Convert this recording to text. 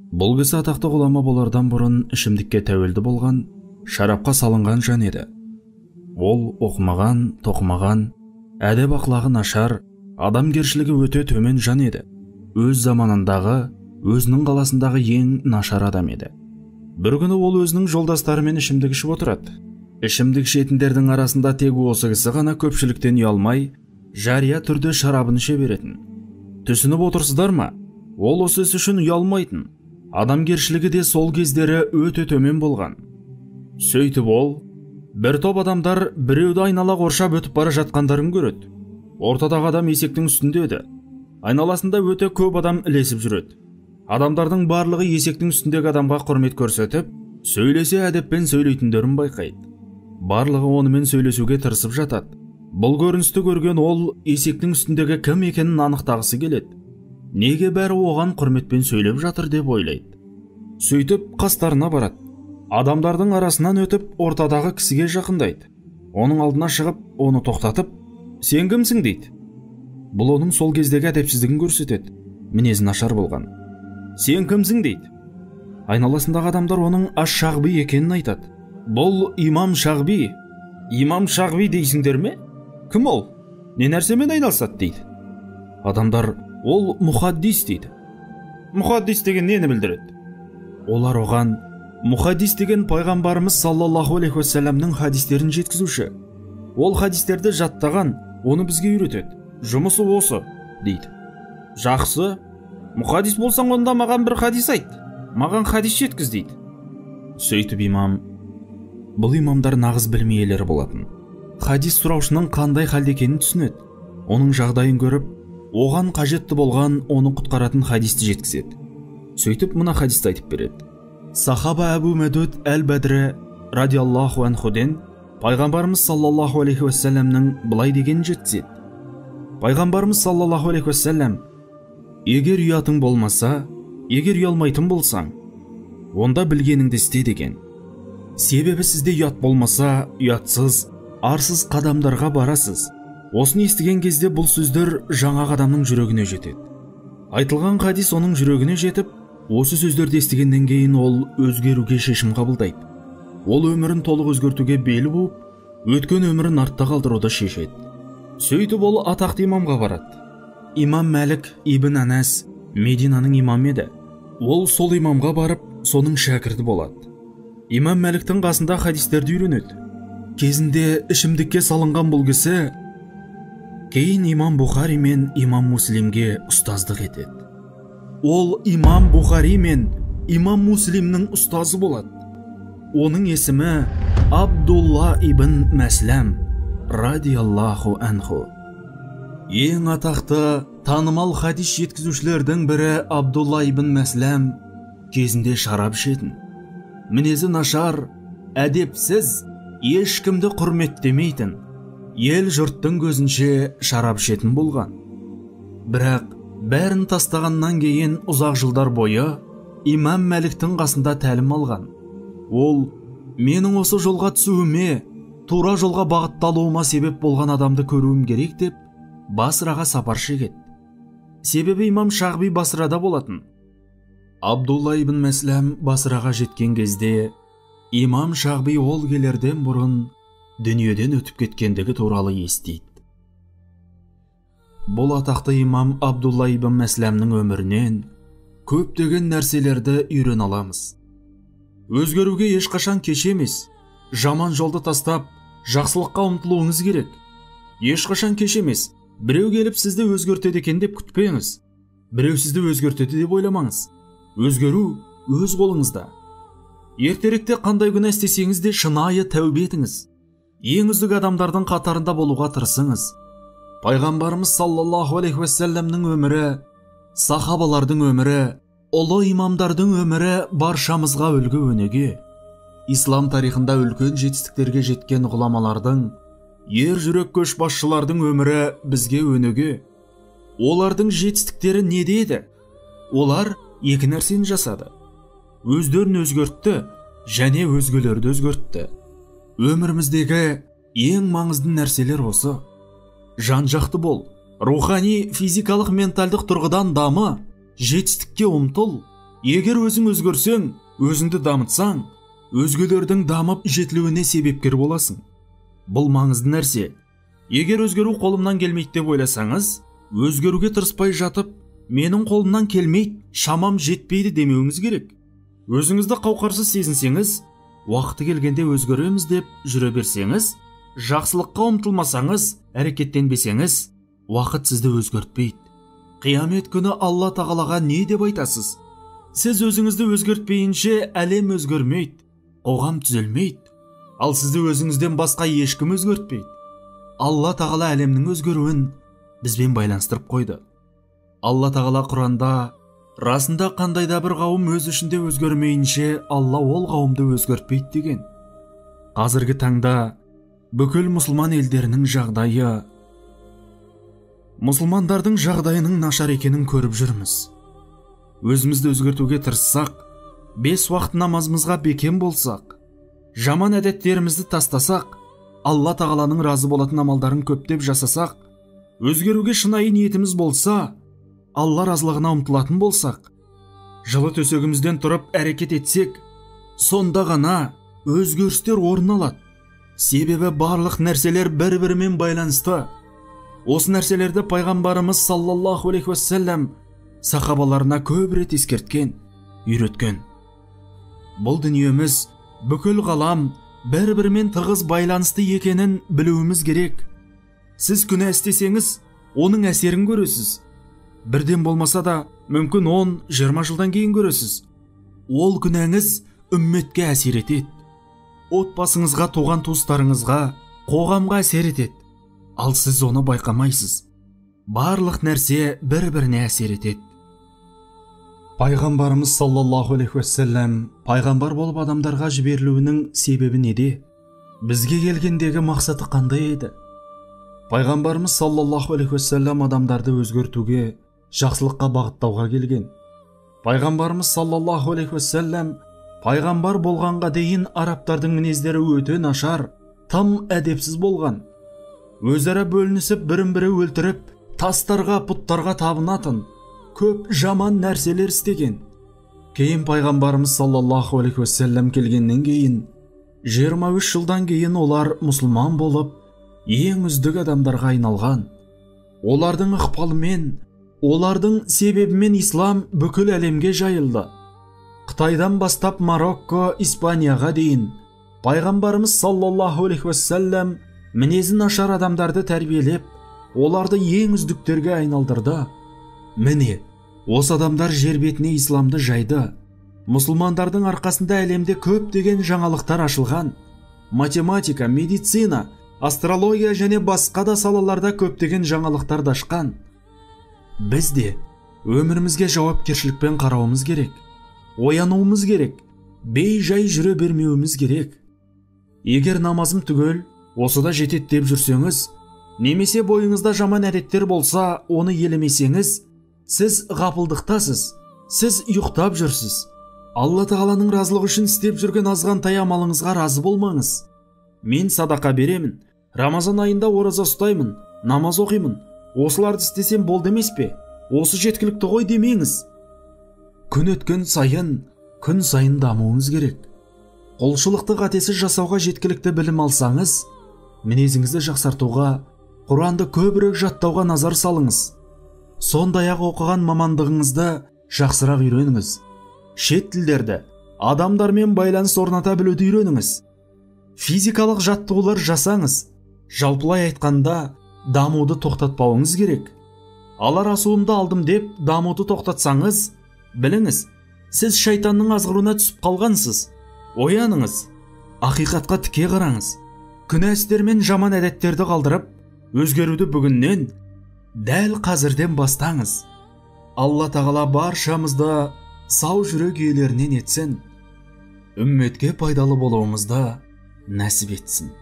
Бұл кісі атақты ғұлама болардан бұрын ішімдікке тәуелді болған, шарапқа салынған жан еді. Ол оқымаған, тоқымаған, әдеп ақлағы нашар, адамгершілігі өте төмен жан еді. Өз заманындағы, өзінің қаласындағы ең нашар адам еді. Бір күні ол өзінің жолдастарымен ішімдік ішіп отырады. Ішімдік ішетіндердің арасында тек осы кісі ғана көпшіліктен ұялмай, жария түрде шарабын іше беретін. Түсініп отырсыздар ма? Ол осы іс үшін ұялмайтын. Адамгершілігі де сол кездері өте төмен болған. Сөйтіп ол, бір топ адамдар біреуді айнала қоршап өтіп бара жатқандарын көреді. Ортадағы адам есектің үстінде еді. Айналасында өте көп адам ілесіп жүреді. Адамдардың барлығы есектің үстіндегі адамға құрмет көрсетіп, сөйлесе әдеппен сөйлейтіндерін байқайды. Барлығы онымен сөйлесуге тырысып жатады. Бұл көріністі көрген ол есектің үстіндегі кім екенін анықтағысы келеді. Неге бәрі оған құрметпен сөйлеп жатыр деп ойлайды. Сөйтіп қастарына барады. Адамдардың арасынан өтіп, ортадағы кісіге жақындайды. Оның алдына шығып, оны тоқтатып, «Сен кімсің?» дейді. Бұл оның сол кездегі әдепсіздігін көрсетеді. Мінезі нашар болған. «Сен кімсің?» дейді. Айналасындағы адамдар оның Аш-Шағби екенін айтады. Бұл имам Шағби. Имам Шағби дейсіңдер ме? Кім ол? Не нәрсемен айналысады дейді. Адамдар ол мұхаддис дейді. Мұхаддис деген нені білдіреді? Олар оған мұхаддис деген пайғамбарымыз саллаллаху алейхи уассаламның хадистерін жеткізуші. Ол хадистерді жаттаған, оны бізге үйретеді. Жұмысы осы дейді. Жақсы, мұхаддис болсаң онда маған бір хадис айт. Маған хадис жеткіз дейді. Сөйтіп имам, бұл имамдар нағыз білім иелері болатын. Хадис сұраушының қандай халде екенін түсінеді. Оның жағдайын көріп, оған қажетті болған, оны құтқаратын хадисті жеткізеді. Сөйтіп мына хадисті айтып береді. Сахаба Әбу Мәдуд әл-Бәдірі радиаллаху анхуден пайғамбарымыз саллаллаху алейхи уассаламның былай дегенін жеткізеді. Пайғамбарымыз саллаллаху алейхи уассалам: егер ұятың болмаса, егер ұялмайтын болсаң, онда білгеніңді істе деген. Себебі сізде ұят болмаса, ұятсыз, арсыз қадамдарға барасыз. Осыны естіген кезде бұл сөздер жаңағы адамның жүрегіне жетеді. Айтылған хадис оның жүрегіне жетіп, осы сөздерді естігеннен кейін ол өзгеруге шешім қабылдайды. Ол өмірін толық өзгертуге бел буып, өткен өмірін артта қалдыруды шешеді. Сөйтіп ол атақты имамға барады. Имам Мәлік ибн Анас Мединаның имамы еді. Ол сол имамға барып, соның шәкірті болады. Имам Мәліктің қасында хадистерді үйренеді. Кезінде ішімдікке салынған бұл кісі кейін имам Бұхари мен имам Муслимге ұстаздық етеді. Ол имам Бұхари мен имам Муслимнің ұстазы болады. Оның есімі Абдулла ибн Мәсләм радиаллаху анху. Ең атақты танымал хадис жеткізушілердің бірі Абдулла ибн Мәсләм кезінде шарап ішетін. Мінезі нашар, әдепсіз, ешкімді құрметтемейтін, ел жұрттың көзінше шарап ішетін болған. Бірақ бәрін тастағаннан кейін ұзақ жылдар бойы имам Мәліктің қасында тәлім алған. Ол менің осы жолға түсуіме, тура жолға бағытталуыма себеп болған адамды көруім керек деп Басраға сапар шегеді. Себебі имам Шағби Басрада болатын. Абдулла ибн Мәсләм Басраға жеткен кезде имам Шағби ол келерден бұрын дүниеден өтіп кеткендігі туралы естиді. Бұл атақты имам Абдулла ибн Мәсләмнің өмірінен көптеген нәрселерді үйрене аламыз. Өзгеруге ешқашан кеш емес. Жаман жолды тастап, жақсылыққа ұмтылуыңыз керек. Ешқашан кеш емес. Біреу келіп сізді өзгертеді екен деп күтпеңіз. Біреу сізді өзгертеді деп ойламаңыз. Өзгеру өз қолыңызда. Ертеректе қандай күнә істесеңіз де шынайы тәубе етіңіз. Ең үздік адамдардың қатарында болуға тырысыңыз. Пайғамбарымыз саллаллаху алейхи уассаламның өмірі, сахабалардың өмірі, ұлы имамдардың өмірі баршамызға үлгі өнеге. Ислам тарихында үлкен жетістіктерге жеткен ғұламалардың, ер жүрек көшбасшылардың өмірі бізге өнеге. Олардың жетістіктері неде еді? Олар екі нәрсені жасады. Өздерін өзгертті және өзгелерді өзгертті. Өміріміздегі ең маңызды нәрселер осы. Жан-жақты бол, рухани, физикалық, ментальдық тұрғыдан дамы, жетістікке ұмтыл, Егер өзің өзгерсең, өзіңді дамытсаң, өзгелердің дамып жетілуіне себепкер боласың. Бұл маңызды нәрсе. Егер өзгеру қолымнан келмейді деп ойласаңыз, өзгеруге тырыспай жатып, менің қолымнан келмейді, шамам жетпейді демеуіңіз керек. Өзіңізді қауқарсыз сезінсеңіз, уақыты келгенде өзгереміз деп жүре берсеңіз, жақсылыққа ұмтылмасаңыз, әрекеттенбесеңіз, уақыт сізді өзгертпейді. Қиямет күні Алла тағалаға не деп айтасыз? Сіз өзіңізді өзгертпейінше әлем өзгермейді, қоғам түзелмейді. Ал сізді өзіңізден басқа ешкім өзгертпейді. Алла тағала әлемнің өзгеруін бізбен байланыстырып қойды. Алла тағала Құранда, расында қандай да бір қауым өз ішінде өзгермейінше Алла ол қауымды өзгертпейді деген. Қазіргі таңда бүкіл мұсылман елдерінің жағдайы, мұсылмандардың жағдайының нашар екенін көріп жүрміз. Өзімізді өзгертуге тырыссақ, 5 уақыт намазымызға бекем болсақ, жаман әдеттерімізді тастасақ, Алла тағаланың разы болатын амалдарын көптеп жасасақ, өзгеруге шынайы ниетіміз болса, Алла разылығына ұмтылатын болсақ, жылы төсегімізден тұрып әрекет етсек, сонда ғана өзгерістер орын алады. Себебі барлық нәрселер бір-бірімен байланысты. Осы нәрселерді пайғамбарымыз саллаллаху алейхи уассалам сахабаларына көп рет ескерткен, үйреткен. Бұл дүниеміз, бүкіл ғалам бір-бірімен тығыз байланысты екенін білуіміз керек. Сіз күнә істесеңіз, оның әсерін көресіз. Бірден болмаса да, мүмкін 10-20 жылдан кейін көресіз. Ол күнәңіз үмметке әсер етеді. Отбасыңызға, туған туыстарыңызға, қоғамға әсер етеді. Ал сіз оны байқамайсыз. Барлық нәрсе бір-біріне әсер етеді. Пайғамбарымыз саллаллаху алейхи уассалам пайғамбар болып адамдарға жіберілуінің себебі неде? Бізге келгендегі мақсаты қандай еді? Пайғамбарымыз саллаллаху алейхи уассалам адамдарды өзгертуге, жақсылыққа бағыттауға келген. Пайғамбарымыз саллаллаху алейхи уассалам пайғамбар болғанға дейін арабтардың мінездері өте нашар, тым әдепсіз болған. Өзара бөлінісіп, бірін-бірі өлтіріп, тастарға, пұттарға табынатын, көп жаман нәрселер істеген. Кейін пайғамбарымыз саллаллаху алейхи уассалам келгеннен кейін, 23 жылдан кейін олар мұсылман болып, ең үздік адамдарға айналған. Олардың ықпалымен, олардың себебімен ислам бүкіл әлемге жайылды. Қытайдан бастап Марокко, Испанияға дейін пайғамбарымыз саллаллаху алейхи уассалам мінезі нашар адамдарды тәрбиелеп, оларды ең үздіктерге айналдырды. Міне, осы адамдар жер бетіне исламды жайды. Мұсылмандардың арқасында әлемде көптеген жаңалықтар ашылған. Математика, медицина, астрология және басқа да салаларда көптеген жаңалықтарды ашқан. Біз де өмірімізге жауапкершілікпен қарауымыз керек. Оянуымыз керек. Бей-жай жүре бермеуіміз керек. Егер намазым түгел, осыда жетеді деп жүрсеңіз, немесе бойыңызда жаман әдеттер болса, оны елемесеңіз, сіз ғапылдықтасыз, сіз ұйықтап жүрсіз. Алла тағаланың разылығы үшін істеп жүрген азғантай амалыңызға разы болмаңыз. Мен садақа беремін, Рамазан айында ораза ұстаймын, намаз оқимын, осыларды істесем болды емес пе? Осы жеткілікті ғой демеңіз. Күн өткен сайын, күн сайын дамуыңыз керек. Құлшылықты қатесіз жасауға жеткілікті білім алсаңыз, мінезіңізді жақсартуға, Құранды көбірек жаттауға назар салыңыз. Сондай-ақ оқыған мамандығыңызды жақсырақ үйреніңіз. Шет тілдерді, адамдармен байланыс орната білуді үйреніңіз. Физикалық жаттығулар жасаңыз. Жалпылай айтқанда, дамуды тоқтатпауыңыз керек. Алар асуымды алдым деп дамуды тоқтатсаңыз, біліңіз, сіз шайтанның азғыруына түсіп қалғансыз. Ояныңыз, ақиқатқа тіке қараңыз. Күнә істер мен жаман әдеттерді қалдырып, өзгеруді бүгіннен, дәл қазірден бастаңыз. Алла тағала баршамызды сау жүрек иелерінен етсін, үмметке пайдалы болуымызды нәсіп етсін.